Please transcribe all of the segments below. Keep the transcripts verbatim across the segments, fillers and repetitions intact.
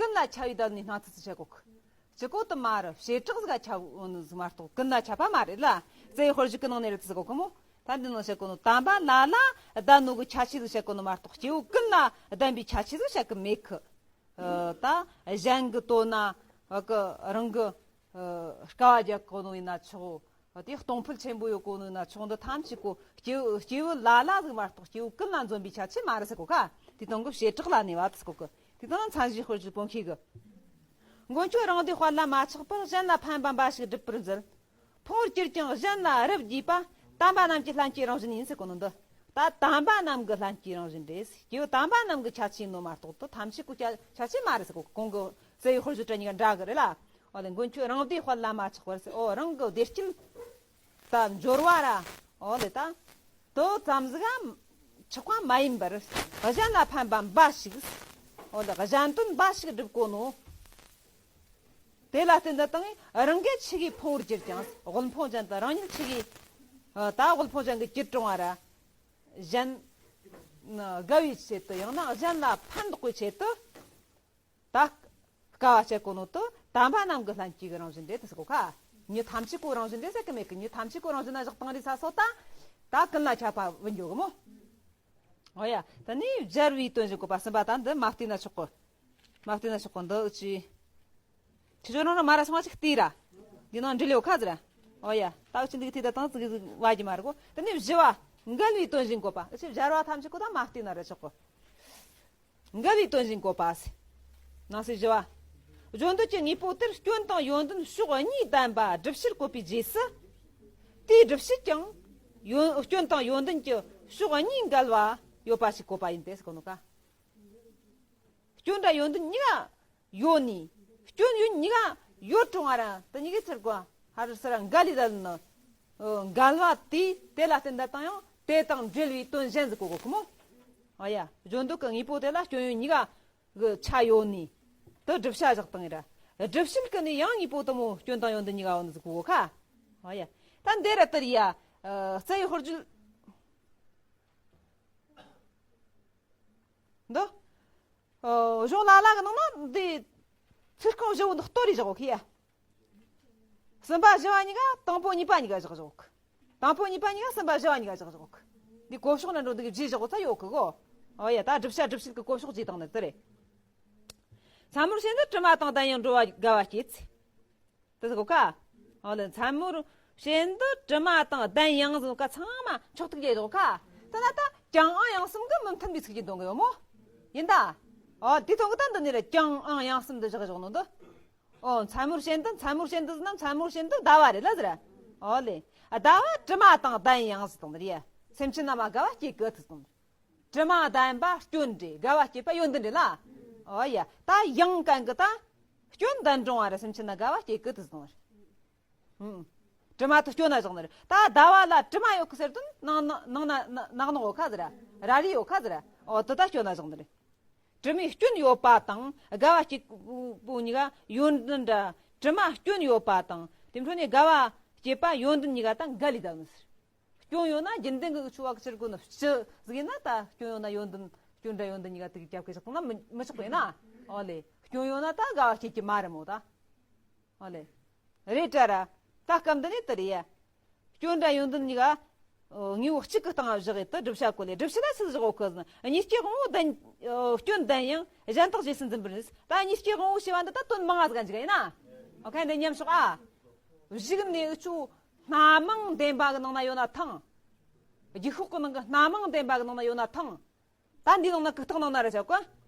ཀུན་ལ་ཁྱབ་པའི་བརྡ་ནི་སྣང་ཚུལ་ཟིག་བཤད་གོ་གི། གཅིག་པོ་དུ་མ་རེད། བྱེ་བྲག་ཟིག་ག་ཁྱབ་ནི་ཟིག་མ་གཏོགས་ཀུན་ལ་ཁྱབ་པ་མ་རེད་ལ། རྩ་བའི་དཔེར་བརྗོད་ཀྱི་ནང་ནས་རེད་ཟེར་གོ་གི་མོ། ད་འདི་ནང་བཤད་གོ་ནོ་དམ་པ་ལ་ལ་ལྡན་ནོ་གི་ཁྱད་ཆོས་ཟིག་བཤད་གོ་ནོ་མ་གཏོགས་སྐྱེ་བོ་ཀུན་ལ་ལྡན་པའི་ཁྱད་ཆོས་ཟིག་བཤད་གི་མེད་གི། ཨ། ད་གཞན་གི་དོན་ན་གི་རང་གི་ཨ་དཀའ་བ་རྒྱག་གོ་ནོ་ཡིན་ན་ཆོག། དེ་གཏོང་ཕོད་ཆེན་པོ་ཡོད་གོ་ནོ་ཡིན་ན་ཆོག། འདི་ཐམས་ཅད་གོ་སྐྱེ་བོ་སྐྱེ་བོ་ལ་ལ་ཟིག་མ་གཏོགས་སྐྱེ་བོ་ཀུན་ལ་འཛོམས་པའི་ཁྱད་ཆོས་མ་རེད་ཟེར་གོ་ཁ། དེ་དང་གི་བྱེ་བྲག་ལ་གནས་པ་དེ་ཟེར་གོ་གི། དེ་དང་མཚན་གཞི་དཔེར་བརྗོད་སྤོང་ཤེས་གི། མགོན་ཁྱོད་རང་སྡེའི་དཔལ་ལ་མ་ཆགས་པར། གཞན་ལ་ཕན་པ་འབའ་ཞིག་སྒྲུབ་པར་མཛད། ཕུང་བོར་གྱུར་ཀྱང་གཞན་ལ་རབ་བགྱིས་པ། དམ་པ་རྣམས་ཀྱི་ལྷན་སྐྱེས་རང་བཞིན་ཡིན་ཟེར་གོ་ནོ་འདི། ད་དམ་པ་རྣམས་ཀྱི་ལྷན་སྐྱེས་རང་བཞིན་རེད། སྐྱེ་བོ་དམ་པ་རྣམས་ཀྱི་ཁྱད་ཆོས་ཡིན་ནོ་མ་གཏོགས་དེ་ཐམས་ཅད་གོ་ཁྱད་ཆོས་མ་རེད་ཟེར་གོ། གོང་གི་རྩ་བའི་དཔེར་བརྗོད་དྲ་གཉིས་ཀ་འདྲ་གི་རེད་ལ། འོ་ལེ། མགོན་ཁྱོད་རང་སྡེའི་དཔལ་ལ་མ་ཆགས་པར་ཟེར། འོ་རང་གི་བདེ་སྐྱིད་ད་འབྱོར་བ་ར། འོ་ལེ། ད་དེ་ཙམ་ཟིག་ག་ཆགས་པ་མ་ཡིན་པར། གཞན་ལ་ཕན་པ་འབའ་ཞིག་འོ་ལེ། གཞན་དོན་འབའ་ཞིག་སྒྲུབ་གོ་ནོ། དེ་ལ་བརྟེན་དུ་བཏང་བས་རང་གི་ཆི་གི་ཕུང་བོར་གྱུར་ཀྱང་། དབུལ་ཕོངས་ཅན་དུ་རང་ཉིད་ཆི་གི་ད་དབུལ་ཕོངས་ཅན་གྱི་གྱུར་གྲོང་བ་ར། གཞན་དགའ་བའི་ཆེད་དུ། ཡང་ན་གཞན་ལ་ཕན་འདོགས་པའི་ཆེད་དུ། ད་དཀའ་བ་སྤྱད་གོ་ནོ་དེ་དམ་པ་རྣམས་ཀྱི་ལྷན་སྐྱེས་ཀྱི་རང་བཞིན་རེད་དེ་ཟེར་གོ་ཁ། མྱི་ཐམས་ཅད་ཀོ་རང་བཞིན་རེད་ཟེར་གི་མེད་གི། མྱི་ཐམས་ཅད་ཀོ་རང་བཞིན་ན་བཞག་བཏང་རེད་ས་སོ། ད་ད་ཀུན་ལ་ཁྱབ་པ་བུད་འགྱོ་གི་མོ། འོ་ཡ། ད་ནི་སྦྱར་བའི་དོན་བཞིན་བཀོད་པ་གསུམ་པ། ད་འདི་མ་བལྟས་ན་ཆོག་གི། མ་བལྟས་ན་ཆོག་གི། འདི་ཨུ་ཆི། ཁྱེད་ཚོ་རང་རང་མ་ར་སོང་བ་ཞིག་བལྟས་ར། འདི་ནང་འབྲི་ལེའོ་ཁ་ཟེར་ར། འོ་ཡ། ད་ཨུ་ཆི་འདི་གི་ཐད་ད་དང་ཙི་གི་ཟིག་བ་གི་མ་རེད་གོ། ད་ནི་བཞི་བ། འགལ་བའི་དོན་བཞིན་བཀོད་པ། ཨུ་ཆི་སྦྱར་བ་ཐམས་ཅད་ཀོ་ད་མ་བལྟས་ན་ར་ཆོག་གི། འགལ་བའི་དོན་བཞིན་བཀོད་པ་ཟེར། ནང་གསེས་བཞི་བ། བརྗོད་འདོད་ཀྱི་དངོས་པོ་དེར་སྐྱོན་དང་ཡོན་ཏན་ཕྱོགས་གཉིས་ལྡན་པ་སྒྲུབ་བྱར་བཀོད་པའི་རྗེས་སུ། དེའི་སྒྲུབ་བྱེད་ཀྱང་ཡོན། སྐྱོན་དང་ཡོན་ཏན་གྱི་ཕྱོགས་གཉིས་འགལ་བ་ཡོད་པ་ཞིག་བཀོད་པ་ཡིན་ཏེ་ཟེར་གོ་ནོ་ཀ། སྐྱོན་དང་ཡོན་ཏན་གཉིས་ཀ་ཡོད་ནི། སྐྱོན་ཡོན་གཉིས་ཀ་ཡོད་རུང་བ་ར་དེ་གཉིས་ཀའི་ཚུལ་གོ་ཧ་རུ་སི་ར་འགལ་ལི་ད་ནི། འགལ་བ་དེ་དེ་ལ་བརྟེན་ད་དང་ཡང་དེ་དང་འབྲེལ་བའི་དོན་གཞན་ཟིག་གོ་གོ་གི་མོ། ཨ་ཡ། བརྗོད་འདོད་ཀྱི་དངོས་པོ་དེ་ལ་སྐྱོན་ཡོན་གཉིས་ཀ་གི་ཆ་ཡོད་ནི། དེ་བསྒྲུབ་བྱ་བཞག་བཏང་ཡིན་ར། སྒྲུབ་བྱེད་ཀྱི་ནི་ཡང་དངོས་པོ་དེ་མོ་སྐྱོན་དང་ཡོན་ཏན་གཉིས་ཀ་ཡོད་ནི་ཟིག་གོ་གོ་ཁ། ཨ་ཡ། ད་འདི་ར་དེ་རེད་ཡ། རྩ་བའི་དཔེར་བརྗོད་འདི། ཨོ། གཞུང་ལ་ལ་གི་ནང་ན་འདི་ཚིག་རྐང་བཞི་བོ་འདི་གཏོར་རེ་བཞག་གོ་ཁི་ཡ། གསུམ་པ་བཞི་བ་གཉིས་ཀ། དང་པོ་གཉིས་པ་གཉིས་ཀ་བཞག་བཞག་གོ། དང་པོ་གཉིས་པ་གཉིས་ཀ། གསུམ་པ་བཞི་བ་གཉིས་ཀ་བཞག་བཞག་གོ། འདི་གོ་ཕྱོགས་ན་འགྲོ་འདི་གི་བརྗེ་བཞག་གོ་ཚ་ཡོད་གི་གོ། ཨོ་ཡ། ད་བསྒྲུབ་བྱ་སྒྲུབ་བྱེད་ཀྱི་གོ་ཕྱོགས་བརྗེ་བཏང་ནི་དེ་རེད། མཚན་མོར་བྱེད་འདོད་དྲི་མ་དང་ལྡན་ཡང་འགྲོ་བ་དགའ་བ་སྐྱེད། དེ་ཟེར་གོ་ཁ། འོ་ལེ། མཚན་མོར་བྱེད་འདོད་དྲི་མ་དང་ལྡན་ཡང་ཟེར་ག་ཚང་མ་མཆོག་ཐུག་རྒྱས་ཡོད་ཁ། ད་ན་ད་ཀྱང་ཨང་ཡང་གསུམ་གི་མི་མཐུན་པའི་ཚིག་གི་འདོན་གི་ཡོད་མོ། ཡིན་ད། འོ་དེ་ཐོག་གི་ད་འདི་ནི་རེད། ཀྱང་ཨང་ཡང་གསུམ་འདི་བཞག་བཞག་ནོ་འདི། འོ་མཚན་མོར་བྱེད་འདོད། མཚན་མོར་བྱེད་འདོད་ཟེར་ན་མཚན་མོར་བྱེད་འདོད་ཟླ་བ་རེད་ལ་ཟེར། འོ་ལེ། ཟླ་བ་དྲི་མ་དང་ལྡན་ཡང་ཟེར་དང་རེད། སེམས་ཅན་རྣམས་དགའ་བ་སྐྱེད་གི་ཟེར་དང་། དྲི་མ་ལྡན་པ་སྐྱོན་རེད། དགའ་བ་སྐྱེད་པ་ཡོན་ཏན་རེད་ལ། ཨོ་ཡ། ད་ཡང་གན་གི་ད། སྐྱོན་ལྡན་རུང་བ་ར་སེམས་ཅན་ན་དགའ་བ་སྐྱེད་གི་དེ་ཟེར་བ་རེད། ཧུམ། དྲི་མ་དེ་སྐྱོན་ན་བཞག་ནི་རེད། ད་ཟླ་བ་ལ་དྲི་མ་ཡོད་གི་ཟེར་དོན་ནང་ན་ནང་ན་ནག་ནོག་ཡོད་ཁ་ཟེར། ར་རི་ཡོད་ཁ་ཟེར། ཨོ་དེ་ད་སྐྱོན་ན་བཞག་ནི་རེད། དྲི་མའི་སྐྱོན་ཡོད་པ་དང་དགའ་བ་སྐྱེད་པོ་གཉིས་ཀ་ཡོན་ཏན་འདྲ། དྲི་མ་སྐྱོན་ཡོད་པ་དང་དེ་འཕྲོ་ནས་དགའ་བ་སྐྱེད་པ་ཡོན་ཏན་གཉིས་ཀ་དང་འགལ་ལི་ད་ནི་ཟེར། སྐྱོན་ཡོད་ན་རྒྱུན་ལྡན་གྱི་འུ་ཆོ་བ་གི་ཕྱིར་གོ་ནི་སྤྱི་ཟིག་ཡིན་ན་ད་སྐྱོན་ཡོད་ན་ཡོན་ཏན་སྐྱོན་འདྲ་ཡོན་ཏན་གཉིས་ཀ་དེ་གི་རྒྱབ་ཀྱི་ཆགས་ན་མི་མི་ཆོག་པ་ཡིན་ན། ཨོ་ལེ། སྐྱོན་ཡོད་ན་ད་དགའ་བ་སྐྱེད་ཀྱི་མ་རེད་མོ་ད། ཨོ་ལེ། རེད་དྲ་ར། ད་སྐབས་འདི་ནས་དེ་རེད་ཡ། སྐྱོན་འདྲ་ཡོན་ཏན་གཉིས་ཀ་དངོས་པོ་གཅིག་གི་སྟེང་བཞག་ཡོད་དུ་བསྒྲུབ་བྱ་གོ་ལེ། བསྒྲུབ་བྱ་ལ་སུ་བཞག་གོ་གི་ཟིན། གཉིས་ཀྱི་དབང་པོ་ལྡན། སྐྱོན་ལྡན་ཡང་གཞན་དག་རྗེས་སུ་འཛིན་པར་ནུས། ད་གཉིས་ཀྱི་དབང་པོ་ཞེས་པ་འདི་ད་དོན་མང་ང་ཟིག་ག་འཇིག་ཡིན་ན། ཨོ་ཁ་འདི་མཉམ་ཞོག་ཨ། གཞུག་ནས་འུ་ཆོ་སྣ་མང་ལྡན་པ་གི་ནང་ན་ཡོད་ན་ཐང་། རྒྱུད་ཤོག་གི་ནང་གི་སྣ་མང་ལྡན་པ་གི་ནང་ན་ཡོད་ན་ཐང་། ད་འདིའི་ནང་ན་གུག་རྟགས་ནང་ན་ར་བྱ་གོ།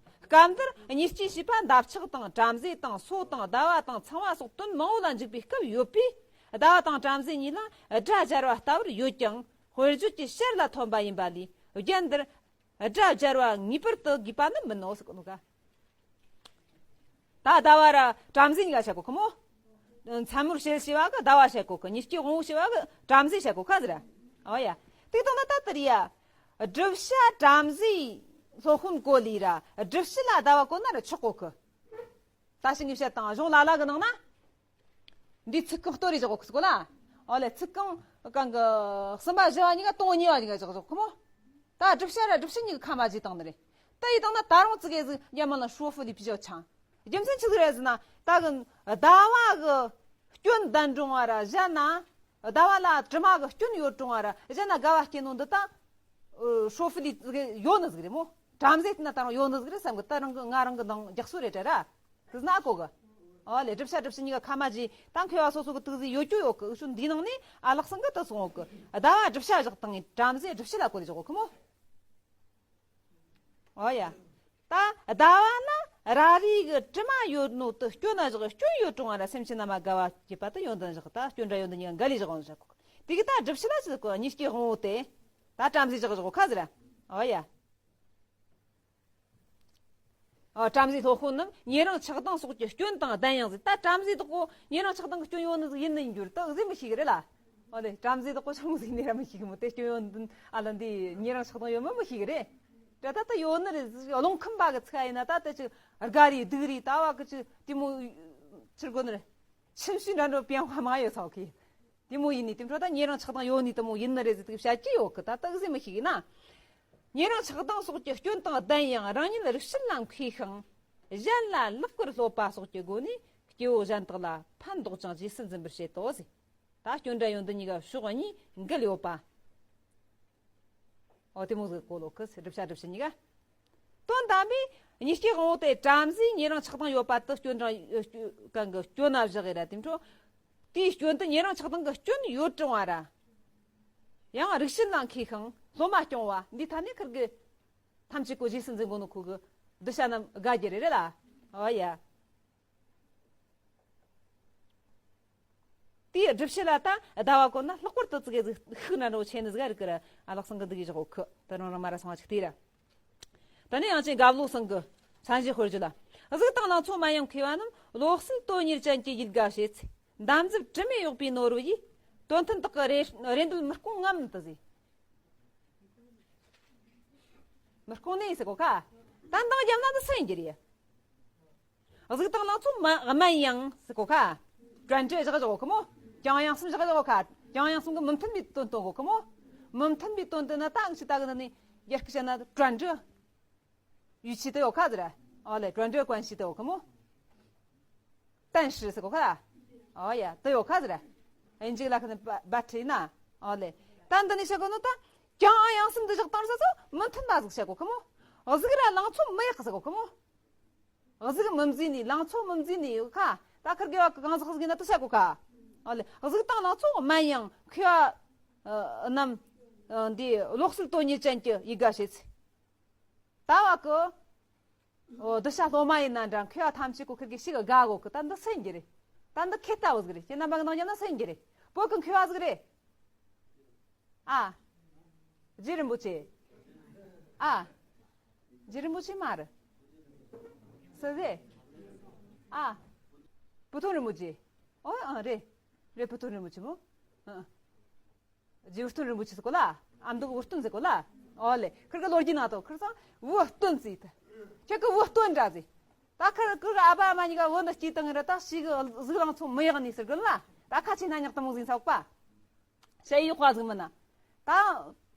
སྐབས་འདིར་གཉིས་སྐྱེས་ཞེས་པ་འདབ་ཆགས་དང་བྲམ་ཟེ་དང་སོ་དང་ཟླ་བ་དང་ཚངས་པ་སོགས་དོན་མང་པོ་ལ་འཇུག་པའི་སྐབས་ཡོད་པས། ཟླ་བ་དང་བྲམ་ཟེ་གཉིས་ལ་སྒྲ་སྦྱར་བ་ལྟ་བུར་ཡོད་ཀྱང་དཔེར་བརྗོད་ཀྱི་ཕྱིར་ལ་ཐོན་པ་ཡིན་པ་ལས་རྒྱན་འདིར་སྒྲ་སྦྱར་བ་ངེས་པར་དུ་དགོས་པ་ནི་མིན་ནོ་ཟེར་གོ་ནོ་ག། ད་ཟླ་བ་ར་བྲམ་ཟེ་གཉིས་ཀ་བྱ་གོ་ཁོ་མོ། མཚན་མོར་བྱེད་ཞེས་པ་གི་ཟླ་བ་བྱ་གོ་གི། གཉིས་ཀྱི་དབང་པོ་ཞེས་པ་གི་བྲམ་ཟེ་བྱ་གོ་ཁ་ཟེར། ཨོ་ཡ། དེ་དང་ད་ད་དེ་རེད་ཡ། བསྒྲུབ་བྱ་བྲམ་ཟེ་སློབ་དཔོན་གོ་ལི་ར་བསྒྲུབ་བྱེད་ལ་ཟླ་བ་གོ་ན་ར་ཆོག་གོ་གི། ད་ཞིག་ངས་བཤད་དང་གཞུང་ལ་ལ་གི་ནང་ན། འདི་ཚིག་རྐང་གཏོར་རེ་བཞག་གོ་གི་ཟེར་གོ་ལ། ཨོ་ལེ། ཚིག་རྐང་གང་གི་གསུམ་པ་བཞི་བ་གཉིས་ཀ་དང་པོ་གཉིས་པ་གཉིས་ཀ་བཞག་གོ་མོ། ད་བསྒྲུབ་བྱ་ར་བསྒྲུབ་བྱེད་གཉིས་ཀ་ཁ་མ་བརྗེས་བཏང་ནི་རེད། ད་ཡི་དང་ན་ད་རུང་ཙི་གེ་ཟིག་རྒྱ་མ་ལ་ཧྲོ་ཧྥུ་ལི་ཕི་ཞོ་ཆང་། རྒྱུ་མཚན་ཆི་ཟིག་རེད་ཟེར་ན། ད་གི་ཟླ་བ་གི་སྐྱོན་ལྡན་འགྲོ་བ་ར་གཞན་ན། ཟླ་བ་ལ་དྲི་མ་གི་སྐྱོན་ཡོད་འགྲོ་བ་ར་གཞན་ན་དགའ་བ་སྐྱེ་ནོ་འདི་ད། ཧྲོ་ཧྥི་ལི་ཡོད་ནི་ཟིག་རེད་མོ། བྲམ་ཟེ་དེ་ན་ད་རུང་ཡོད་ནི་ཟིག་རེད་བསམ་གི། ད་རང་གི་ང་རང་གི་ནང་རྒྱག་སྲོལ་རེད་དྲ་ར། དེ་ན་གོ་གི། ཨོ་ལེ། སྒྲུབ་བྱ་སྒྲུབ་བྱེད་གཉིས་ཀ་ཁ་མ་ཇི་ད་མཁས་པ་སོ་སོ་གི་དུག་ཟིག་ཡོད་རྒྱུ་ཡོད་གི། འུ་ཆོ་འདིའི་ནང་ནས་ཨ་ལགས་སང་གི་ད་སོང་གི། ཟླ་བ་སྒྲུབ་བྱ་བཞག་དང་བྲམ་ཟེ་སྒྲུབ་བྱེད་ལ་གོ་དེ་བཞག་གོ་གི་མོ། ཨོ་ཡ། ད་ཟླ་བ་ན་ར་རི་གི་དྲི་མ་ཡོད་ནོ་དུ་སྐྱོན་ན་བཞག། སྐྱོན་ཡོད་རུང་བ་ར་སེམས་ཅན་རྣམས་དགའ་བ་སྐྱེད་པ་དུ་ཡོན་ཏན་བཞག། ད་སྐྱོན་ར་ཡོན་ཏན་གཉིས་ཀ་འགལ་ལས་བཞག་འོང་བཞག་གོ། དེ་གི་ད་སྒྲུབ་བྱེད་ལ་ཅི་གོ། གཉིས་ཀའི་དབང་བོ་དེ། ད་བྲམ་ཟེ་བཞག་བཞག་གོ་ཁ་ཟེར། ཨོ་ཡ། ཨ། བྲམ་ཟེ་སློབ་དཔོན་རྣམས་ཉན་རང་ཆགས་སྡང་སོགས་ཀྱི་སྐྱོན་དང་ལྡན་ཡང་ཟེར། ད་བྲམ་ཟེ་དག་གོ་ཉན་རང་ཆགས་སྡང་གི་སྐྱོན་ཡོད་ནི་ཟིག་ཡིན་ནི་ཡིན་རྒྱུ་རེད། ད་ཟེར་མི་ཤེས་གི་རེད་ལ། ཨོ་ལེ། བྲམ་ཟེ་དག་གོ་ཆུང་ཟིག་ནས་ར་མི་ཤེས་གི་མོ། དེ་སྐྱོན་ཡོད་ནི་ཨ་ལ་འདི་ཉན་རང་ཆགས་སྡང་ཡོད་མི་མི་ཤེས་གི་རེད། ད་ད་ད་ཡོད་ནི་རེད། རླུང་ཁམས་པ་གི་ཚིག་ཡིན་ན་ད་ད་ཅིག་དགའ་རེ་སྡུག་རེ་ད་བ་གི་ཅིག་དེ་མོ་ཕྱིར་གོ་ནི་རེད། ཁྱིམ་གཞིས་འདྲ་འགྲོ་པའི་དབང་མ་ཡོད་ཚོགས་ཀྱི། དེ་མོ་ཡིན་ནི་དེ་འཕྲོ་ད་ཉན་རང་ཆགས་སྡང་ཡོད་ནི་དེ་མོ་ཡིན་ནི་རེད་ཟེར་དུས་བཤད་ཀྱི་ཡོད་གི། ད་ད་གི་ཟེར་མི་ཤེས་གི་ན། ཉན་རང་ཆགས་སྡང་སོགས་ཀྱི་སྐྱོན་དང་ལྡན་ཡང་རང་ཉིད་རིགས་ཞེན་ལ་མཁས་ཤིང་། གཞན་ལ་ལེགས་པར་སློབ་པ་སོགས་ཀྱི་སྒོ་ནས་སྐྱེ་བོ་གཞན་དག་ལ་ཕན་འདོགས་ཅིང་རྗེས་སུ་འཛིན་པར་བྱེད་དོ་ཟེར། ད་སྐྱོན་ར་ཡོན་ཏན་གཉིས་ཀ་ཕྱོགས་གཉིས་འགལ་ཡོད་པ། ཨོ་དེ་མོ་ཟིག་གོ་ལོ་ཁི་སྒྲུབ་བྱ་སྒྲུབ་བྱེད་གཉིས་ཀ། དོན་དམ་པའི་གཉིས་ཀའི་དབང་པོ་དེ་བྲམ་ཟེ་ཉན་རང་ཆགས་སྡང་ཡོད་པ་དུ་སྐྱོན་རང་གང་གི་སྐྱོན་ན་བཞག་གི་ར། དེ་འཕྲོ་དེའི་སྐྱོན་དུ་ཉན་རང་ཆགས་སྡང་གི་སྐྱོན་ཡོད་རུང་བ་ར། ཡང་རིགས་ཞེན་ལ་མཁས་ཤིང་སློབ་མ་སྐྱོང་བ་འདི་ཐ་ནས་ཁིར་གི་ཐམས་ཅད་གོ་རྗེས་སུ་འཛིན་གོ་ནོ་ཁོ་གི་གདུལ་བྱ་རྣམས་དགའ་རྒྱུ་རེད་རེད་ལ། ཨོ་ཡ། དེའི་སྒྲུབ་བྱེད་ལ་ད་ཟླ་བ་གོ་ན་ལྷག་པར་དུ་ཙི་གེ་ཟིག་ཤུགས་ན་འགྲོ་ཆེ་ནི་ཟིག་རིག་གི་ར། ཨ་ལགས་སང་གི་འདི་གི་བཞག་གོ་ཁི་ད་རང་རང་མ་ར་སོང་བ་ཅིག་དེ་ར། ད་ནི་ཡང་ཅིན་དགའ་བློ་སང་གི་མཚན་གཞི་དཔེར་བརྗོད་ལ། གཟུགས་དང་ལང་ཚོ་མན་ཡང་མཁས་པ་རྣམས། བློ་གསལ་དོན་གཉེར་ཅན་གྱི་ཡིད་དགའ་བྱེད། འདམ་རྫབ་དྲི་མས་གཡོགས་པའི་ནོར་བུ་ཡིས། དོན་མཐུན་དག་གི་རེ་རེ་འདོད་མི་སྐོང་ངམ་དུ་ཟེར། མི་སྐོང་ནས་ཟེར་གོ་ཁ། ད་འདང་རྒྱབ་ན་འདི་སུ་ཡིན་རྒྱུ་རེད། གཟུགས་དང་ལང་ཚོ་མ་དམན་ཡང་ཟེར་གོ་ཁ། 专指 བཞག་བཞག་གོ་ཁི་མོ། 将阳什么 བཞག་གོ་ཁ། 将阳什么 གི་མི་མཐུན་པའི་དོན་སྟོན་གོ་ཁི་མོ། མི་མཐུན་པའི་དོན་དེ་ན་ད་ཨང་ཆི་ད་གི་ན་ནི་ཡར་སྐུ་བྱ་ན་专指 ཡུལ་ཆི་དེ་ཡོད་ཁ་ཟེར། ཨོ་ལེ། 专指关系 དེ་ཡོད་ཁི་མོ། 但是 ཟེར་གོ་ཁ། ཨོ་ཡ། དེ་ཡོད་ཁ་ཟེར། ཨིན་ཇི་ལ་ཁ་ནི་བ་བ་ཁྲི་ན། ཨོ་ལེ། ད་འདི་ནི་བྱ་གོ་ནོ་ད། 将阳什么 འདི་བཞག་དང་ས་ཚོ་མི་མཐུན་པ་ཟིག་བྱ་གོ་ཁི་མོ། གཟུགས་ར་ལང་ཚོ་མི་ཡག་ཟེར་གོ་ཁི་མོ། གཟུགས་མི་མཛེས་ནི་ལང་ཚོ་མི་མཛེས་ནི་ཡོད་ཁ། ད་ཁིར་གེ་བ་གི་གང་ཟག་ཟིག་ཡིན་ན་དུ་བྱ་གོ་ཁ། ཨོ་ལེ། གཟུགས་དང་ལང་ཚོ་དམན་ཡང་མཁས་པ་རྣམས་འདི་བློ་གསལ་དོན་གཉེར་ཅན་གྱི་ཡིད་དགའ་བྱེད་ཚེ། ད་བ་གི་ཨོ་གདུལ་བྱ་སློབ་མ་ཡིན་ན་འདྲ་མཁས་པ་ཐམས་ཅད་གོ་ཁིར་གེ་ཞིག་དགའ་གོ་གི། ད་འདི་སུ་ཡིན་རྒྱུ་རེད། ད་འདི་ཁེ་ལྟ་བུ་ཟིག་རེད། ཁྱེད་རྣམ་པ་གི་ནང་ཡིན་ན་སུ་ཡིན་རྒྱུ་རེད། བོད་གི་མཁས་པ་ཟིག་རེད། ཨ། རྗེ་རིན་པོ་ཆེ། ཨ། རྗེ་རིན་པོ་ཆེ་མ་རེད། སུ་རེད། ཨ། བུ་སྟོན་རིན་པོ་ཆེ། ཨོ་ཨ་རེད། རེད། བུ་སྟོན་རིན་པོ་ཆེ་མོ། ཨ། རྗེ་བུ་སྟོན་རིན་པོ་ཆེ་ཟེར་གོ་ལ། ཨ་མདོ་གི་བུ་སྟོན་ཟེར་གོ་ལ། ཨོ་ལེ། ཁིར་གི་ལོ་རྒྱུས་ནང་དུ་ཁིར་ཚང་བུ་སྟོན་ཟེར་ཏེ། ཁྱེད་གི་བུ་སྟོན་འདྲ་ཟེར། ད་ཁིར་ཁིར་གི་ཨ་ཕ་ཨ་མ་གཉིས་ཀ་བུ་འདི་སྐྱེས་བཏང་ར། ད་ཞིག་གཟུགས་ལང་ཚོ་མི་ཡག་ནི་ཟེར་གི་ལ། ད་ཁ་ཆེ་ན་ཉག་ཏུ་མོ་ཟིན་ས་འོག་པ། ཞ་ཡི་ཡོག་པ་ཟིག་མིན་ན། ད་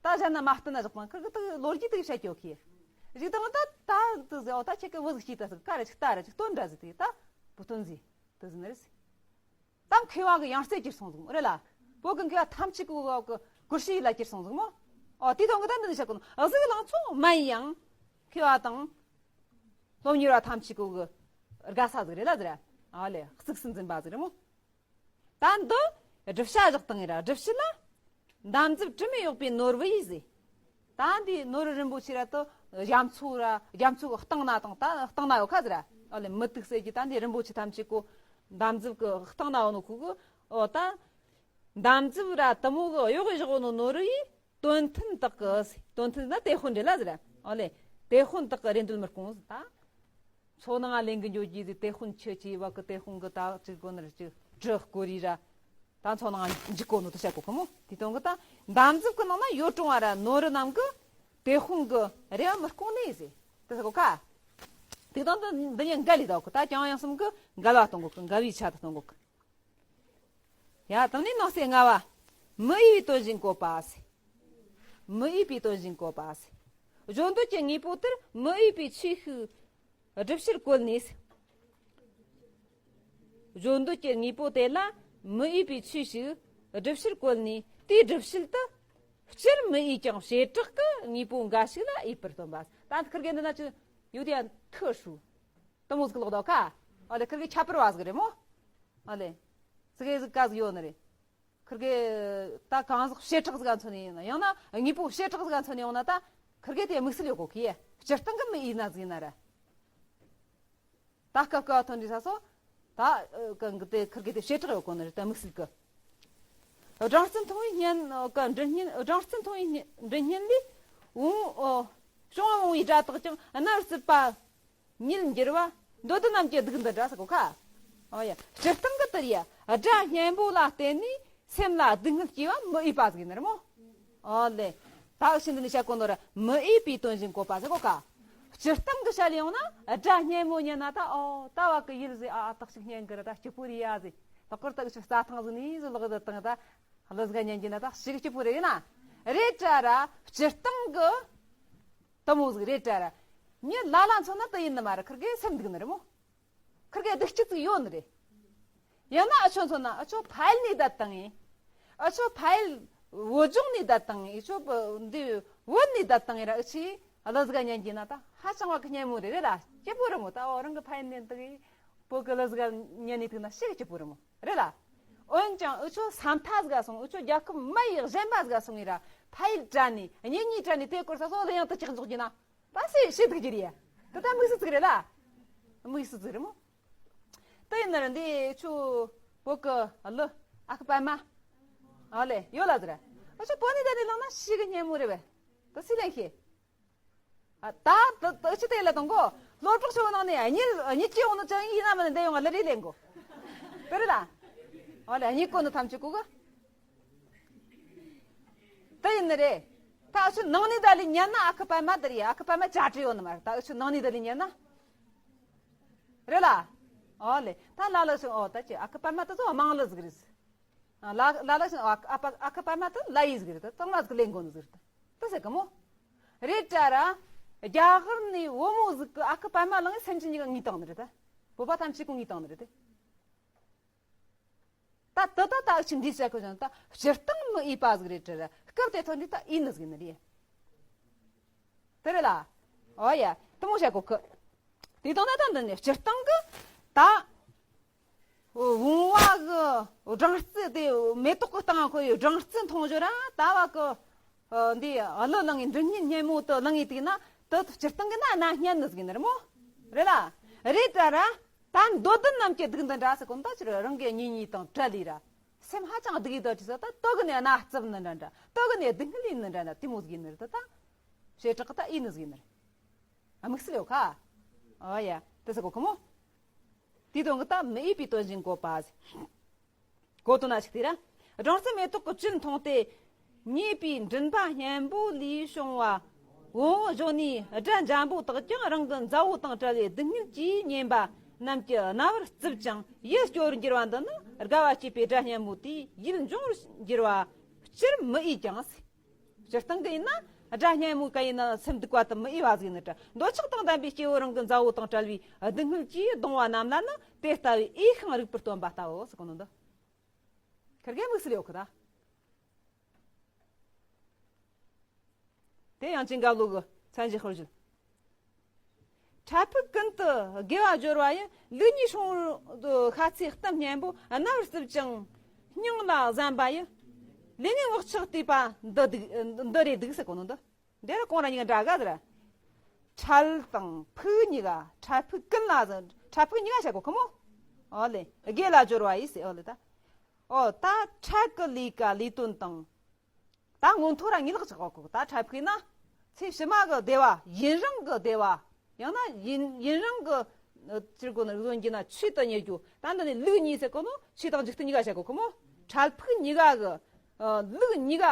ད་གཞན་ན་མ་སྟོན་ན་བཞག་པ། ཁིར་གི་ད་ལོ་རྒྱུས་དེ་བཤད་ཀྱོ་ཁི། རིག་དང་ད་ད་དུ་ཟེར། ཨོ་ད་ཁྱེད་གི་བུ་ཟིག་སྐྱེས་ད་ཟིག་ག་ར་ཅིག་ད་ར་ཅིག་སྟོན་འདྲ་ཟིག་དེ་ད་བུ་སྟོན་ཟིག་དུ་ཟིན་ནི་རེད། ད་མཁས་པ་གི་ཡང་རྩེ་གྱུར་སོང་ཟིག་རེད་ལ། བོད་གི་མཁས་པ་ཐམས་ཅད་གི་གོ་གི་གུ་ཤྲི་ཡིད་ལ་གྱུར་སོང་ཟིག་མོ། ཨོ་དེ་དོན་གི་ད་འདི་ནི་བཤད་གོ་ནོ། གཟུགས་ལང་ཚོ་དམན་ཡང་མཁས་པ་དང་སློབ་གཉེར་བ་ཐམས་ཅད་གི་གི་དགའ་ས་ཟིག་རེད་ལ་ཟེར། ཨ་ལེ། གཙིགས་སུ་འཛིན་པ་ཟིག་རེད་མོ། ད་འདི་སྒྲུབ་བྱ་བཞག་དང་ཡིན་ར། སྒྲུབ་བྱེད་ལ། འདམ་རྫབ་དྲི་མས་གཡོགས་པའི་ནོར་བུ་ཡིས་ཟེར། ད་འདི་ནོར་རིན་པོ་ཆེ་ར་དུ་རྒྱ་མཚོ་ར། རྒྱ་མཚོ་གི་སྟེང་ན་དང་ད་སྟེང་ན་ཡོད་ཁ་ཟེར་ར། ཨོ་ལེ། མུ་ཏིག་གསེར་གྱི་ད་འདི་རིན་པོ་ཆེ་ཐམས་ཅད་གོ་འདམ་རྫབ་གི་སྟེང་ན་ཡོད་ནོ་ཁུ་གི། ཨོ་ད་འདམ་རྫབ་ར་དུ་མོ་གི་གཡོགས་བཞག་ནོ་ནོར་བུ་ཡིས། དོན་མཐུན་དག་གི། དོན་མཐུན་ན་དེད་དཔོན་རེད་ལ་ཟེར། ཨོ་ལེ། དེད་དཔོན་དག་གི་རེ་འདོད་མི་སྐོང་ཟེར་ད། མཚོ་ནང་ལེན་གི་འགྱོ་རྒྱུ་ཟེར། དེད་དཔོན་ཁྱི་ཆེ་བ་གི་དེད་དཔོན་གི་ད་ཅིག་གོ་ནར་ཅིག་གྲི་སྐོར་རི་ར། ད་མཚོ་ནང་འཇུག་གོ་ནོ་དུ་བཤད་གོ་ཁི་མོ། དེ་དོན་གི་ད་འདམ་རྫབ་གི་ནང་ན་ཡོད་རུང་བ་ར་ནོར་རྣམས་གི་དེད་དཔོན་གི་རེ་བ་མི་སྐོང་ནས་ཟེར། དུ་ཟེར་གོ་ཁ། དེ་དང་དུ་འདི་ཉིད་འགལ་ལི་ད་གོ་ད་ཀྱང་ཡང་གསུམ་གི་འགལ་བ་གཏོང་གོ་གི། འགལ་བའི་ཆ་དུ་གཏོང་གོ་གི། ཡ། དང་ནི་ནང་གསེས་ལྔ་བ། མི་འོས་པའི་དོན་གཞན་བཀོད་པ་ཟེར། མི་འོས་པའི་དོན་གཞན་བཀོད་པ་ཟེར། གཞོན་དུས་ཀྱི་དངོས་པོ་དེར་མི་འོས་པའི་ཆོས་ཤིག་སྒྲུབ་ཕྱིར་བཀོད་ནས། བརྗོད་འདོད་ཀྱི་དངོས་པོ་དེ་ལ་མི་འོས་པའི་ཆོས་ཤིག་སྒྲུབ་བྱར་བཀོད་ནས། དེའི་སྒྲུབ་བྱེད་དུ་སྤྱིར་མི་འོས་ཀྱང་བྱེ་བྲག་གི་དངོས་པོ་འགའ་ཞིག་ལ་འོས་པར་སྟོན་པ། ད་ཁིར་གེ་འདི་ན་ཅི་ཡོད་དེ་ཡང་ཐུ་ཧྲུ། དེ་མོ་ཟིག་ལོག་དོ་ཁ། ཨ་ལེ་ཁིར་གེ་ཁྱད་པར་བ་ཟིག་རེད་མོ། ཨ་ལེ། ཟིག་གེ་ཟིག་ག་ཟིག་ཡོད་ནི་རེད། ཁིར་གེ་ད་གང་ཟག་བྱེ་བྲག་ཟིག་ག་མཚོན་ནས་ཡིན་ན། ཡང་ན་དངོས་པོ་བྱེ་བྲག་ཟིག་ག་མཚོན་ནས་ཡོང་ན། ད་ཁིར་གེ་དེ་དམིགས་བསལ་ཡོད་གོ་གི། སྤྱིར་བཏང་གི་མི་འོས་ན་ཟིག་ཡིན་ན་ར། ད་སྐབས་སྐབས་ཐོན་འདྲི་ས་སོ། ད་གང་གི་དེ་ཁིར་གེ་དེ་བྱེ་བྲག་ཡོད་གོ་ནི་རེད། ད་དམིགས་བསལ་གི། སྦྲང་རྩི་འཐུང་བའི་སྙན་གི་མགྲིན་སྙན། སྦྲང་རྩི་འཐུང་བའི་སྙན་མགྲིན་སྙན་ལས། བུང་བུ་བྱུང་བ་བུང་བའི་སྒྲ་དག་ཀྱང་རྣ་བར་སྲིད་པ། ཉིད་འགྱུར་བ། འདོད་ལྡན་རྣམས་ཀྱི་སྡུག་འདི་འདྲ་ཟེར་གོ་ཁ། ཨོ་ཡ། སྤྱིར་བཏང་གི་དེ་རེད་ཡ། སྒྲ་སྙན་པོ་ལ་བརྟེན་ནས་སེམས་ལ་སྡུག་བསྔལ་སྐྱེ་བ་མི་འོས་པ་ཟིག་ཡིན་ནི་རེད་མོ། ཨོ་ལེ། ད་ཤིན་ཏུ་ནས་བཤད་གོ་ནོ་ར་མི་འོས་པའི་དོན་བཞིན་བཀོད་པ་ཟེར་གོ་ཁ། སྤྱིར་བཏང་གི་བཤད་ལས་ཡོང་ན། སྒྲ་སྙན་མོ་ཉན་ན་ད། ཨོ་ད་བ་གི་ཡིད་ཟེར། ཨ་ཨ་དག་ཞིག་སྙན་གི་ར། ད་སྐྱིད་པོ་རེད་ཡ་ཟེར། ད་གོར་ད་གི་ཆུ་རྩྭ་ཐང་ཟིག་ནས་ཟིག་ལོག་ད་དང་ད་གླུ་ཟིག་ཉན་གྱི་ན་ད་ཞིག་སྐྱིད་པོ་རེད་ཡིན་ན། རེད་དྲ་ར། སྤྱིར་བཏང་གི་དེ་མོ་ཟིག་རེད་དྲ་ར། མྱི་ལ་ལ་མཚོན་ན་དེ་ཡིན་ནི་མ་རེད། ཁིར་གེ་སེམས་སྡུག་ནི་རེད་མོ། ཁིར་གེ་སྡུག་སྐྱིད་ཟིག་ཡོད་ནི་རེད། ཡང་ན་འུ་ཆོ་མཚོན་ན་འུ་ཆོ་ཕ་ཡུལ་ནས་བསྡད་བཏང་ངེ། འུ་ཆོ་ཕ་ཡུལ་བོད་ལྗོངས་ནས་བསྡད་བཏང་ངེ། འུ་ཆོ་བོད་འདི་བོད་ནས་བསྡད་བཏང་ངེ་ར། འུ་ཆོས་གླུ་ཟིག་ཉན་གྱི་ན་ད་ཧ་ཅང་བ་གི་སྙན་མོ་རེད། རེད་ལ། སྐྱིད་པོ་རེད་མོ། ད་འོ་རང་གི་ཕ་ཡུལ་ནས་འདུག་གི་བོད་གི་གླུ་ཟིག་ཉན་ནས་ཐུག་ན་ཞེ་གི་སྐྱིད་པོ་རེད་མོ། རེད་ལ། འོན་ཀྱང་འུ་ཆོ་ས་མཐའ་ཟིག་ག་སོང་། འུ་ཆོ་རྒྱལ་ཁབ་མ་ཡི་གཞན་པ་ཟིག་ག་སོང་ངེ་ར། ཕ་ཡུལ་དྲན་ནས། གཉེན་ཉེ་དྲན་ནས། དེ་སྐོར་ས་སོ་ལ་ཡང་དུ་ཅིག་འཇོག་གྱི་ན། ད་སེ་ཤེས་སྡུག་རྒྱུ་རེད་ཡ། ད་ད་དམིགས་བསལ་ཟིག་རེད་ལ། དམིགས་བསལ་ཟིག་རེད་མོ། དེ་ཡིན་ན་ར་འདི་ཆུ་བོད་གི་གླུ། ཨ་ཁུ་པད་མ། ཨ་ལེ་ཡོད་ལ་ཟེར། འུ་ཆོ་བོད་ནས་ད་ནས་བླངས་ན་ཞེ་གི་སྙན་མོ་རེད་བས། ད་སུས་ལེན་ཤེས། ཨ་ད་ད་ད་ཆི་དེ་ལ་གཏོང་གོ། སློབ་གྲོགས་ཆེ་བོ་ནང་ནས་གཉིད་གཉིད་སྐྱེ་འོང་ནོ་ཅང་ཡིན་ན་མིན་ན་འདི་ཡོང་ང་ལ་རེ་ལེན་གོ། དེ་རེད་ལ། ཨོ་ལེ་གཉིད་གོ་ནོ་ཐམས་ཅད་གོ་གི། དེ་ཡིན་ནི་རེད། ད་འུ་ཆོ་ནང་ནས་ད་ལས་ཉན་ན་ཨ་ཁུ་པད་མ་དེ་རེད། ཨ་ཁུ་པད་མ་བྱ་བྲལ་ཡོད་ནི་མ་རེད། ད་འུ་ཆོ་ནང་ནས་ད་ལས་ཉན་ན། རེད་ལ། ཨོ་ལེ་ད་ལ་ལ་སོང་། ཨོ་ད་ཅི་ཨ་ཁུ་པད་མ་དེ་ཚོ་དམངས་གླུ་ཟིག་རེད། ལ་ལ་ལ་ཞིག་ཨ་ཨ་ཨ་ཁུ་པད་མ་དེ་ལ་ཡི་ཟིག་རེད། ད་ལ་ཟིག་ལེན་དགོས་ནི་ཟིག་རེད། ད་ཟེར་གི་མོ། རེད་དྲ་ར། རྒྱ་གར་ནས་བུ་མོ་ཟིག་གི་ཨ་ཁུ་པད་མ་བླངས་སེམས་ཅན་གཉིས་ཀ་ངུས་བཏང་ནི་རེད། ད་བོད་པ་ཐམས་ཅད་ཀུན་ངུས་བཏང་ནི་རེད། ད་ད་ད་ད་ཨ་ཆི་འདི་ཟེར་གི་བཞག་ད་སྤྱིར་བཏང་མི་འོས་པ་ཟིག་རེད་དྲ་ར། སྐབས་དེ་ཐོན་དུས་ད་འོས་ནི་ཟིག་ནི་རེད། དེ་རེད་ལ། ཨོ་ཡ། དེ་མོ་བཤད་གོ་གི། དེ་དང་ན་ད་འདི་ནས་སྤྱིར་བཏང་གི་ད། བུང་བ་གི་སྦྲང་རྩི་དེ་མེ་ཏོག་གི་སྟེང་ཁོ་ཡི་སྦྲང་རྩི་འཐུང་རྒྱུ་ར། ད་བ་གི་འདི་གླུ་བླངས་ངེ་མགྲིན་སྙན་སྙན་མོ་དེ་བླངས་ངེ་དུས་ན་དེ་སྤྱིར་བཏང་གི་ན་རྣ་སྙན་ནི་ཟིག་ནི་རེད་མོ། རེད་ལ། རེད་དྲ་ར། ད་འདོད་ལྡན་རྣམས་ཀྱི་སྡུག་འདི་འདྲ་ཟེར་གོ་ནོ་ད་ཅི་རེད། རང་གི་གཉེན་ཉེ་དང་བྲལ་ལི་ར། སེམས་ཧ་ཅང་སྡུག་ཡི་དོ་ཅི་ཟེར་ད་དེ་གི་ནས་རྣ་རྩུབ་ནི་འདྲ་འདྲ། དེ་གི་ནས་སྡུག་བསྔལ་ཡིན་ནི་འདྲ་འདྲ། དེ་མོ་ཟིག་ཡིན་ནི་རེད། ད་ད་བྱེ་བྲག་གི་ད་འོས་ནི་ཟིག་ཡིན་ནི་རེད། དམིགས་བསལ་ཡོད་ཁ། ཨོ་ཡ། དེ་ཟེར་གོ་གི་མོ། དེའི་དོན་གི་ད་མི་འོས་པའི་དོན་བཞིན་བཀོད་པ་ཟེར། གོ་དོན་ན་ཞིག་དེ་ར། སྦྲང་རྩི་མེ་ཏོག་གི་བཅུད་འཐུངས་ཏེ། མྱོས་པའི་མགྲིན་པ་སྙན་པོ་ལས་བྱུང་བ། བུང་བུ་གཞོན་ནུའི་སྒྲ་འཇམ་པོ་དག་ཀྱང་རང་གི་མཛའ་བོ་དང་བྲལ་བའི་སྡུག་བསྔལ་གྱིས་ཉེན་པ་རྣམས་ཀྱི་རྣ་བར་རྩུབ་ཅིང་ཡིད་སྐྱོར་འགྱུར་བ་འདི་ནི་དགའ་བ་སྐྱེད་པའི་སྒྲ་སྙན་མོ་དེས་ཡིད་འབྱུང་བར་འགྱུར་བ་སྤྱིར་མི་འོས་ཀྱང་ཟེར། སྤྱིར་བཏང་གི་ཡིན་ན་སྒྲ་སྙན་མོ་ག་ཡིན་ན་སེམས་སྡུག་པ་དང་མི་འོས་པ་ཟིག་ནི་དྲ། འདོད་ཆགས་དང་ལྡན་པའི་སྐྱེ་བོ་རང་གི་མཛའ་བོ་དང་བྲལ་བའི་སྡུག་བསྔལ་གྱིས་གདུང་བ་རྣམས་ལ་ནི་དེ་ལྟ་བུའི་འོས་ཤིང་རིགས་པར་སྟོན་པ་ལྟ་བུ་ཟེར་གོ་ནོ་འདི། ཁེར་གེ་དམིགས་བསལ་ཡོད་གི་ད། དེ་ཡང་ཅིང་ག་ལུག་གི་མཚན་གཞི་ཤོར་བཞིན། འཕྲལ་ཕུགས་ཀུན་ཏུ་དགེ་བ་སྦྱོར་བ་ཡི། ལུགས་གཉིས་སྲུང་བར་ཤ་ཚའི་གཏམ་སྙན་པོ། རྣ་བར་རྩུབ་ཅིང་སྙིང་ལ་ཟན་པ་ཡི། ལས་ངན་བག་ཆགས་བལྟས་པ་འདི་སྡུག་འདི་རེ་སྡུག་ཟེར་གོ་ནོ་འདི། འདི་རུ་གོང་ར་གཉིས་ཀ་འདྲ་ག་ཟེར། འཕྲལ་དང་ཕུགས་གཉིས་ཀ། འཕྲལ་ཕུགས་ཀུན་ལ་ཟེར། འཕྲལ་ཕུགས་གཉིས་ཀ་བྱ་གོ་གི་མོ། ཨོ་ལེ་དགེ་ལ་སྦྱོར་བ་ཡི་ཟེར། ཨོ་ལེ་ད། ཨོ་ད་འཕྲལ་གི་ལས་ཀ་ལས་དོན་དང་། ད་མངོན་མཐོ་ར་ངེས་ལེགས་ཆགས་གོ། ད་འཕྲལ་ཕུགས་ན་ཚེ་ཕྱི་མ་གི་བདེ་བ། ཡུན་རིང་གི་བདེ་བ། ཡང་ན་ཡུན་ཡུན་རིང་གི་ཨ་ཅིར་གོ་ནི་རིག་ཟོན་གྱི་ན་ཆོས་དུ་གཉེར་རྒྱུ། ད་འདི་ནི་ལུགས་གཉིས་ཟེར་གོ་ནོ་ཆོས་དང་འཇིག་རྟེན་གཉིས་ཀ་བྱ་གོ་གི་མོ། འཕྲལ་ཕུགས་གཉིས་ཀ་གི་ཨ་ལུགས་གཉིས་ཀ་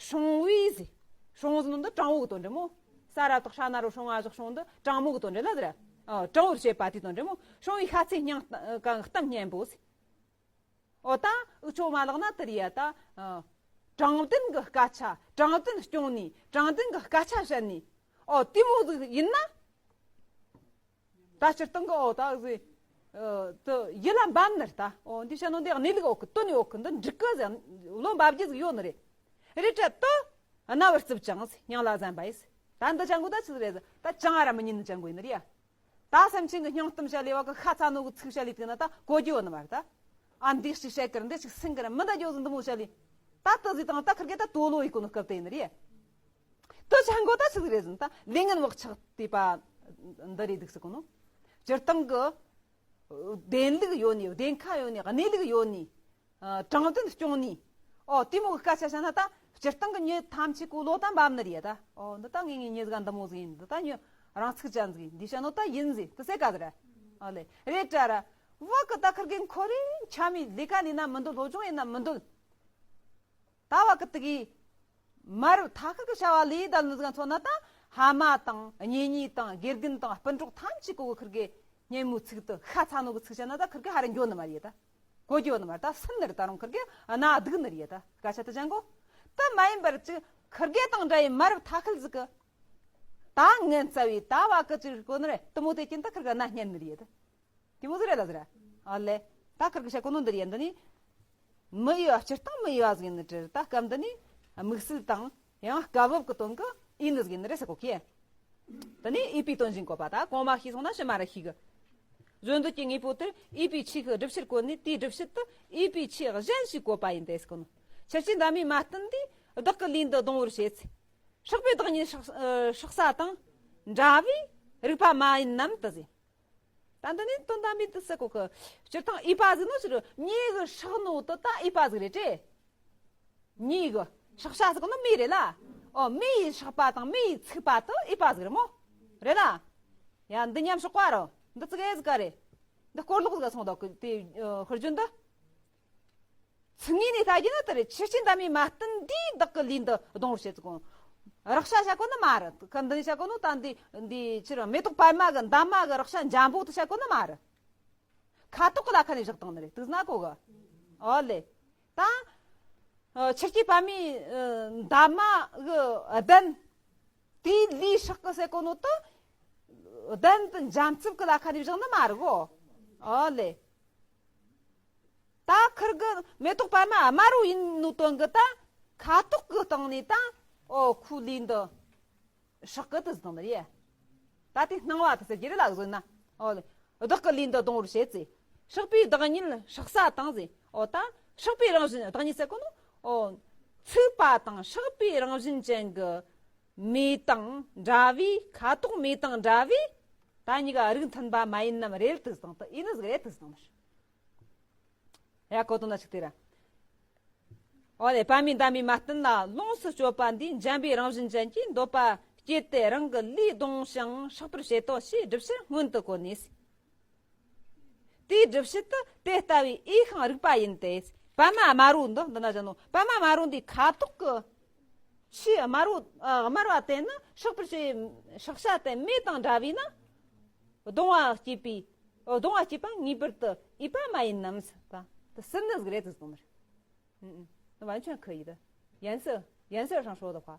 སྲུང་བའི་ཟེར། སྲུང་ཟེར་ནོ་འདི་དྲང་བོ་གི་དོན་འདྲ་མོ། ས་ར་དག་ཧྲ་ན་རོ་སྲུང་བ་བཞག་སྲུང་འདི་དྲང་མོ་གི་དོན་འདྲ་ལ་ཟེར། ཨ་དྲང་བོར་བྱེད་པ་དེའི་དོན་འདྲ་མོ། སྲུང་བའི་ཤ་ཚའི་སྙིང་གཏམ་སྙན་པོ་ཟེར། ཨོ་ད་འུ་ཆོ་མ་ལག་ན་དེ་རེད་ཡ། ད་ཨ་དྲང་བདེན་གི་སྐད་ཆ། དྲང་བདེན་སྐྱོང་ནི། དྲང་བདེན་གི་སྐད་ཆ་བཤད་ནི། ཨོ་དེ་མོ་ཟིག་ཡིན་ན། ད་སྤྱིར་བཏང་གི་ཨོ་ད་ཟིག་ ཨ། དུ་ཡིད་ལ་འབབ་ནི་རེད་ད། འོ་འདི་བཤད་ནོ་འདི་གནས་ལུགས་འོག་གི་དོན་ནི་འོག་གི་འདི་འགྲིག་གི་ཟེར་བློ་འབབ་རྒྱུ་ཟིག་ཡོད་ནི་རེད། རེད་དྲ་དུ་རྣ་བར་རྩུབ་ཅིང་སྙིང་ལ་ཟན་པ་ཡིས། ད་འདི་ཅང་གོ་ད་ཆི་ཟིག་རེད་ཟེར། ད་ཅང་ཨ་ར་མི་ཉན་ནི་ཅང་གོ་ཡིན་ནི་རེད་ཡ། ད་སེམས་ཅན་གྱི་སྙིང་གཏམ་བཤད་ལས་བ་གི་ཤ་ཚ་ནོ་གི་ཚིག་བཤད་ལས་དེ་ན་ད་གོ་རྒྱུ་ཡོད་ནི་མ་རེད་ད། ཨ་འདི་ཞིག་བཤད་གི་ར་འདི་ཞིག་སེང་གི་ར་མི་ད་རྒྱུ་ཟིག་འདི་མོ་བཤད་ལས། ད་དུ་ཟིག་དང་ད་ཁིར་གེ་ད་དོ་ལོ་ཡི་གོ་ནི་སྐབས་དེ་ཡིན་ནི་རེད། དུ་ཅང་གོ་ད་ཆི་ཟིག་རེད་ཟེར་ན་ད་ལས་ངན་བག་ཆགས་དེ་པ་འདི་རེད་འདུག་ཟེར་གོ་ནོ། སྤྱིར་བཏང་གི་བདེན་ལུགས་ཡོད་ནི་བདེན་ཁ་ཡོད་ནི་གནས་ལུགས་ཡོད་ནི། ཨ། དྲང་དོན་སྐྱོང་ནི། ཨོ་དེ་མོ་གི་སྐད་ཆ་བཤད་ན་ད་སྤྱིར་བཏང་གི་མྱི་ཐམས་ཅད་གོ་ལོ་ད་འབབ་ནི་རེད་ད། ཨོ་འདི་ད་ངེས་ངེས་མྱི་ཟིག་འདི་མོ་ཟིག་ཡིན། འདི་ད་མྱི་རང་ཚུགས་ཅན་ཟིག་ཡིན། འདི་བཤད་ནོ་ད་ཡིན་ཟིག་དུ་ཟེར་ག་ཟིག་ར། ཨོ་ལེ་རེད་དྲ་ར། བ་གི་ད་ཁིར་གེ་འཁོར་རེ་འཆམ་མི་ལས་ཀ་ལས་ན་མི་འདོད། སློབ་སྦྱོང་ཡིན་ན་མི་འདོད། ད་བ་གི་དུ་གི་མ་རབས་ཐ་ཁུར་གི་བྱ་བ་ལས་ད་ལུ་ཟིག་མཚོན་ན་ད་ཕ་མ་དང་གཉེན་ཉེ་དང་དགེ་རྒན་དང་སྤུན་གྲོགས་ཐམས་ཅད་གོ་གི་ཁིར་གེ་སྙན་མོའི་ཚིག་དུ་ཤ་ཚ་ནོ་གི་ཚིག་བཤད་ན་ད་ཁིར་གེ་ཧ་ར་འགྱོ་ནི་མ་རེད་ད། གོ་རྒྱུ་ནི་མ་རེད་ད། སུན་ནི་རེད་ད་རུང་ཁིར་གེ་ཨ་ན་སྡུག་ནི་རེད་ད། སྐད་ཆ་དུ་ཅང་གོ། དུ་མ་ཡིན་པར་ཅིག་ཁིར་གེ་དང་འདྲ་ཡི་མ་རབས་ཐ་ཁུར་ཟིག་གི་ད་ངན་རྩ་བའི་ད་བ་གི་ཅིག་གོ་ནི་རེད། དུ་མོ་དེ་ཀྱིན་ད་ཁིར་གེ་ན་སྙན་ནི་རེད་ད། དེ་མོ་ཟིག་རེད་ལ་ཟེར། ཨ་ལེ། ད་ཁིར་གི་བཤད་གོ་ནོ་འདི་རེད་ཡ། འདི་ནི་མི་འོས་པ། སྤྱིར་བཏང་མི་འོས་པ་ཟིག་ཡིན་ནི་དྲི་རེད། ད་སྐབས་འདི་ནི་དམིགས་བསལ་དང་ཡང་སྐབས་བབ་ཀྱི་དོན་གི་ཡིན་ནི་ཟིག་ཡིན་ནི་རེད་ཟེར་གོ་ཁི། འདི་ནི་འོས་པའི་དོན་བཞིན་བཀོད་པ། ད་གོང་མ་ཤེས་སོང་ན་ཕྱི་མ་ར་ཤེས་གི། བརྗོད་འདོད་ཀྱི་དངོས་པོ་དེར་འོས་པའི་ཆོས་ཀྱི་སྒྲུབ་བྱེད་བཀོད་ནས། དེའི་སྒྲུབ་བྱེད་དུ་འོས་པའི་ཆོས་གཞན་ཞིག་བཀོད་པ་ཡིན་ཏེ་ཟེར་གོ་ནོ། ཁྱེད་ཀྱིས་འདབ་མའི་མ་བསྟུན་དུས་བདག་གི་ལུས་འདི་གདུང་བར་བྱེད་ཚེ། སྲེག་པའི་བདག་ཉིད་སྲེག་ཨ་སྲེག་ས་དང་འདྲ་བས་རིག་པ་མ་ཡིན་ནམ་དུ་ཟེར། ད་འདི་ནི་དོན་དམ་པའི་དུ་ཟེར་གོ་གི། སྤྱིར་བཏང་འོས་པ་ཟིག་ནོ་ཕྱིར་མྱི་གི་སྲེག་ནོ་དུ་ད་འོས་པ་ཟིག་རེད་དྲེ། མྱི་གི་སྲེག་བྱ་ཟེར་གོ་ནོ་མི་རེད་ལ། ཨོ་མི་ཡི་སྲེག་པ་དང་མི་ཡི་ཚིག་པ་དུ་འོས་པ་ཟིག་རེད་མོ། རེད་ལ། ཡ་འདི་མཉམ་སྲེག་པ་རོ། འདི་ཙི་གེ་ཟིག་ག་རེད། འདི་སྐོར་ལོག་ཟིག་སོང་དོ་གི་དེ་ཧུར་རྒྱུན་དུ། ཚིག་ངོས་ནས་ལྟ་རྒྱུ་ན་དེ་རེད། ཆུ་སྐྱེས་འདབ་མའི་མ་བསྟུན་དུས་བདག་གི་ལུས་འདི་གདུང་བར་བྱེད་ཟེར་གོ། རེག་བྱ་བྱ་གོ་ནི་མ་རེད། ཁ་འདི་ནས་བྱ་གོ་ནོ་ད་འདི་འདི་ཕྱིར་མེ་ཏོག་པད་མ་གི་འདབ་མ་གི་རེག་བྱ་འཇམ་པོ་དུ་བྱ་གོ་ནི་མ་རེད། ཁ་དོག་གི་ལ་ཁ་ནས་བཞག་བཏང་ནི་རེད། དུག་ན་གོ་གི། ཨོ་ལེ། ད་ཆུ་སྐྱེས་པད་མའི་འདབ་མ་གི་གདན་དེའི་ལུས་སྲེག་གི་ཟེར་གོ་ནོ་དུ་གདན་དུ་འཇམ་རྩུབ་གི་ལ་ཁ་ནས་བཞག་ནི་མ་རེད་གོ། ཨོ་ལེ། ད་ཁིར་གི་མེ་ཏོག་པད་མ་དམར་བོ་ཡིན་ནོ་དོན་གི་ད་ཁ་དོག་གི་སྟེང་ནས་ད་ཨོ་ཁོའི་ལུས་འདི་སྲེག་གི་དུ་ཟེར་ནི་རེད། ད་དེ་སྣང་བ་དུ་ཟེར་གྱི་རེད་ལ་གཟོད་ན། ཨོ་ལེ། བདག་གི་ལུས་འདི་གདུང་བར་བྱེད་ཚེ། སྲེག་པའི་བདག་ཉིད་སྲེག་ས་དང་ཟེར། ཨོ་ད་སྲེག་པའི་རང་བཞིན། བདག་ཉིད་ཟེར་གོ་ནོ། ཨོ་ཚིག་པ་དང་སྲེག་པའི་རང་བཞིན་ཅན་གྱི་མེ་དང་འདྲ་བས། ཁ་དོག་མེ་དང་འདྲ་བས། ད་གཉིས་ཀ་རིགས་མཐུན་པ་མ་ཡིན་ནམ་རེད་དུ་ཟེར་དང་དུ་ཡིན་ནི་ཟིག་རེད་དུ་ཟེར་དང་། ཡ་གོ་དོན་ན་ཆིག་དེ་ར། ཨོ་ལེ། པད་མའི་འདབ་མའི་མ་བསྟུན་ལ་ལོངས་སུ་སྤྱོད་པ་འདིས་འཇམ་པའི་རང་བཞིན་ཅན་གྱི་འདོད་པ་སྐྱེད་དེ་རང་གི་ལུས་གདུང་ཞིང་སྲེག་པར་བྱེད་དོ་ཞེས་སྒྲུབ་བྱེད་སྔོན་དུ་བཀོད་ནས། དེའི་སྒྲུབ་བྱེད་དུ་དེ་ལྟ་བུའི་འོས་ཤིང་རིགས་པ་ཡིན་ཏེ། པད་མ་དམར་བོ་འདི་འདི་ན་བཞག་ནོ། པད་མ་དམར་བོ་འདི་ཁ་དོག་གི་ཆེས་དམར་བོ། ཨ། དམར་བ་དེ་ནི་སྲེག་པར་བྱེད། སྲེག་བྱ་དེ་མེ་དང་འདྲ་བས་ན། གདུང་བ་སྐྱེད་པའི། གདུང་བ་སྐྱེད་པ་ངེས་པར་དུ་འོས་པ་མ་ཡིན་ནམ་ཟེར་ད། དེ་སུན་ནི་ཟིག་རེད་དུ་གཏོང་ནི་རེད། ཨུ་ཨུ། 完全可以的། 颜色 颜色上说的话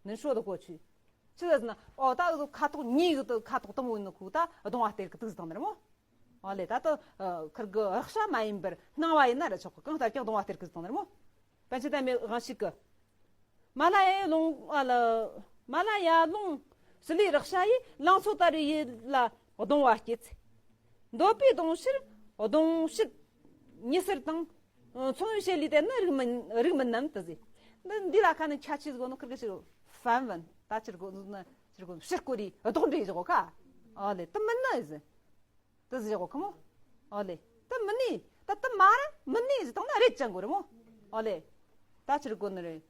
能说得过去། 是的，是的。 ཨོ་ད་ཁ་དོག་ཉིད་ཀྱི་ཁ་དོག་དུ་མོ་ཡིན་ནོ་ཁུ་ད་གདུང་བ་སྟེར་གི་དུ་གཏོང་ནི་རེད་མོ། ཨོ་ལེ། ད་ལྟ་ཁིར་གི་རེག་བྱ་མ་ཡིན་པར་སྣང་བ་ཡིན་ན་ར་ཆོག་གི། གང་ལྟར་ཀྱང་གདུང་བ་སྟེར་གི་གཏོང་ནི་རེད་མོ། པཎ་ཆེན་དར་མའི་དབང་ཕྱུག་གི། མ་ལ་ཡ་ལོངས། ཨ་ལ། མ་ལ་ཡ་ལོངས་སུ་ལུས་རེག་བྱ་ཡིས། ལང་ཚོ་ལྟར་བའི་ཡིད་ལ་གདུང་བ་སྐྱེད་ཚེ། འདོད་པའི་གདུང་ཕྱིར་གདུང་བྱེད་ཉི་ཟེར་དང་། མཚུངས་པའི་བྱེད་ལས་དེ་ནི་རིགས་མིན། རིགས་མིན་ནམ་དུ་ཟེར། འདི་འདི་ལ་ཁ་ནས་ཁྱད་ཆོས་ཟིག་ནོ་ཁིར་གི་ཕྱིར་ཧྥན་ཝན་ད་ཕྱིར་གོ་ན་ཕྱིར་གོ་ཕྱིར་གོ་རི་ལྡོག་འདྲེས་བཞག་གོ་ཁ། ཨོ་ལེ། དུ་མིན་ནི་ཟེར། དུ་ཟེར་གོ་ཁ་མོ། ཨོ་ལེ། དུ་མིན་ནི། ད་དུ་མ་ར་མིན་ནི་ཟེར་དང་ན་རེད་ཅང་གོ་རེ་མོ། ཨོ་ལེ། ད་ཕྱིར་གོ་ནི་རེད།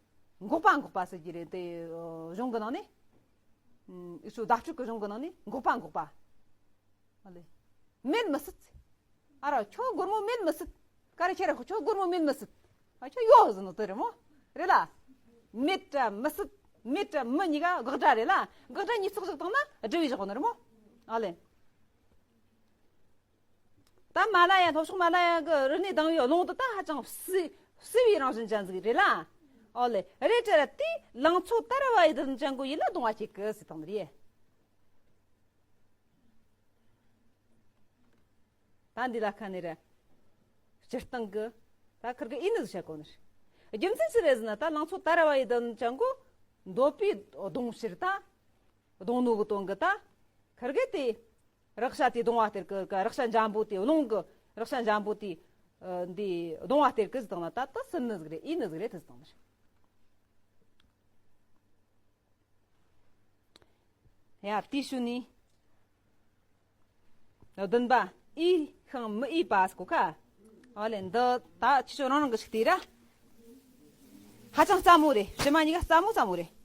འགོག་པ་འགོག་པ་ཟེར་གྱི་རེད་དེ། གཞུང་གི་ནང་ནས། ཨུ་ཚོ་བརྡ་སྤྲོད་ཀྱི་གཞུང་གི་ནང་ནས་འགོག་པ་འགོག་པ། ཨ་ལེ། མེད་མི་སྲིད། ཨ་ར་ཁྱོད་སྒོར་མོ་མེད་མི་སྲིད། ཀ་ར་ཁྱེད་ར་ཁྱོད་སྒོར་མོ་མེད་མི་སྲིད། ཨ་ཁྱོད་ཡོད་ཟེར་ནོ་དེ་རེད་མོ། རེད་ལ། མེད་དྲ་མི་སྲིད། མེད་དྲ་མི་གཉིས་ཀ་དགག་སྒྲ་རེད་ལ། དགག་སྒྲ་གཉིས་ཚོགས་བཞག་བཏང་ན་སྒྲུབ་པའི་བཞག་ནི་རེད་མོ། ཨ་ལེ། ད་མ་ལ་ཡ། ལྷོ་ཕྱོགས་མ་ལ་ཡ་གི་རི་ནས་ལྡང་བའི་རླུང་དུ་ད་ཧ་ཅང་བསིལ། བསིལ་བའི་རང་བཞིན་ཅན་ཟིག་རེད་ལ། ཨོ་ལེ། རེད་དྲ་དེ་ལང་ཚོ་དར་བ་ཡི་དུ་ཅན་གོ་ཡིད་ལ་གདུང་བ་སྐྱེད་གི་ཟེར་དང་རེད། ད་འདི་ལ་ཁ་ནས་རེད། སྤྱིར་བཏང་གི་ད་ཁིར་གི་ཨི་ནི་ཟིག་བཤད་གོ་ནི་རེད། རྒྱུ་མཚན་ཅི་རེད་ཟེར་ན། ད་ལང་ཚོ་ད་ར་བ་ཡི་དོན་ཅང་གོ་འདོད་པའི་གདུང་ཕྱིར་ད་གདུང་ནོ་གི་དོན་གི་ད་ཁིར་གི་དེ་རེག་བྱ་དེ་གདུང་བ་སྟེར་གི། རེག་བྱ་འཇམ་པོ་དེ་རླུང་གི་རེག་བྱ་འཇམ་པོ་དེ་འདི་གདུང་བ་སྟེར་གི་ཟེར་དང་ན། ད་ད་སུན་ནི་ཟིག་རེད། ཨི་ནི་ཟིག་རེད། དེ་ཟེར་དང་ནི་རེད། ཡ། དེའི་ཤུལ་ནས་བདུན་པ། འོས་ཤིང་མི་འོས་པ་ཟེར་གོ་ཁ། ཨོ་ལེ། འདི་ད་ཁྱེད་ཆོ་རང་རང་གི་ཞིག་དེ་ར། ཧ་ཅང་སླ་མོ་རེད། ཕྱི་མ་གཉིས་ཀ་སླ་མོ་སླ་མོ་རེད།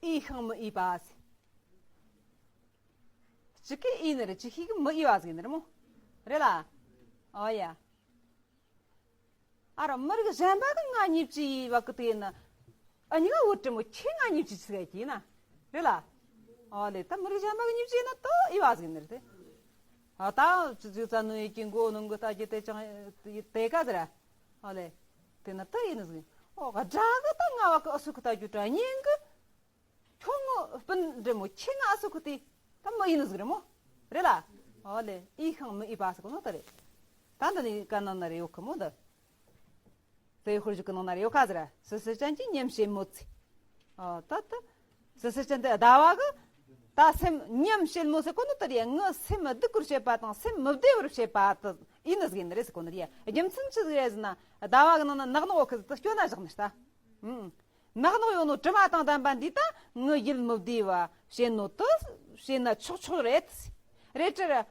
འོས་ཤིང་མི་འོས་པ་ཟེར། གཅིག་གིས་འོས་ནི་རེད། གཅིག་གིས་མི་འོས་པ་ཟེར་ནི་རེད་མོ། རེད་ལ། ཨོ་ཡ། ཨ་ར། མི་རིགས་གཞན་པ་གི་ང་གཉིས་ཀྱི་བ་གི་དེ་ན། ཨ་ཉི་ག་བོ་དྲི་མོ་ཁྱེད་ང་གཉིས་ཀྱི་ཆི་ག་ཡིན་ན། རེད་ལ། ཨོ་ལེ། ད་མི་རིགས་གཞན་པ་གི་གཉིས་ཀྱི་ན་ད་འོས་པ་ཟེར་ནི་རེད་དེ། ཨ། ད་ཅི་ཅི་ཙ་ནུ་ཡི་གི་མགོ་ནང་གི་ད་ཀྱི་དེ་ཅང་དེ་ག་ཟེར། ཨོ་ལེ། དེ་ན་ད་འོས་ནི་ཟེར། ཨོ། དགྲ་གི་ད་ང་བ་གི་ཨ་སུ་གི་ད་རྒྱུ་དྲ་ཉིན་གི་ཁྱོད་ངོ་སྤུན་འདྲེ་མོ་ཁྱེད་ང་ཨ་སུ་ཁུ་དེ་ད་མི་ཡིན་ནི་ཟིག་རེད་མོ། རེད་ལ། ཨོ་ལེ། འོས་ཤིང་མི་འོས་པ་ཟེར་གོ་ནོ་ད་རེད། ད་འདི་ནི་ཀ་ནང་ན་རེ་ཡོད་ཁི་མོ་འདི། དེ་ཧུར་བཞུགས་ཀི་ནང་ན་རེ་ཡོད་ཁ་ཟེར། སི་སི་ཅན་གྱི་ཉམས་བྱེད་མོ་ཚེ། ཨོ། ད་ད། སི་སི་ཅན་དེ་ཟླ་བ་གི་ད་སེམས་ཉམས་བྱེད་མོ་ཟེར་གོ་ནོ་ད་རེད། ངི་སེམས་སྡུག་གུར་བྱེད་པ་དང་སེམས་མི་བདེ་བར་བྱེད་པ་དེ་ཡིན་ནི་ཟིག་ཡིན་ནི་རེད་ཟེར་གོ་ནི་རེད། རྒྱུ་མཚན་ཅི་ཟིག་རེད་ཟེར་ན། ཟླ་བ་གི་ནང་ན་ནག་ནོག་གི་ཟིག་ད་སྐྱོ་ན་བཞག་ནི་ད། ཨུང་། ནག་ནོག་ཡོད་ནོ་དྲི་མ་དང་ལྡན་པ་འདི་ད་ངི་ཡིད་མི་བདེ་བ་བྱེད་ནོ་དེ་བྱེད་ན་ཆོག་ཆོག་རེད། རེད་དྲ།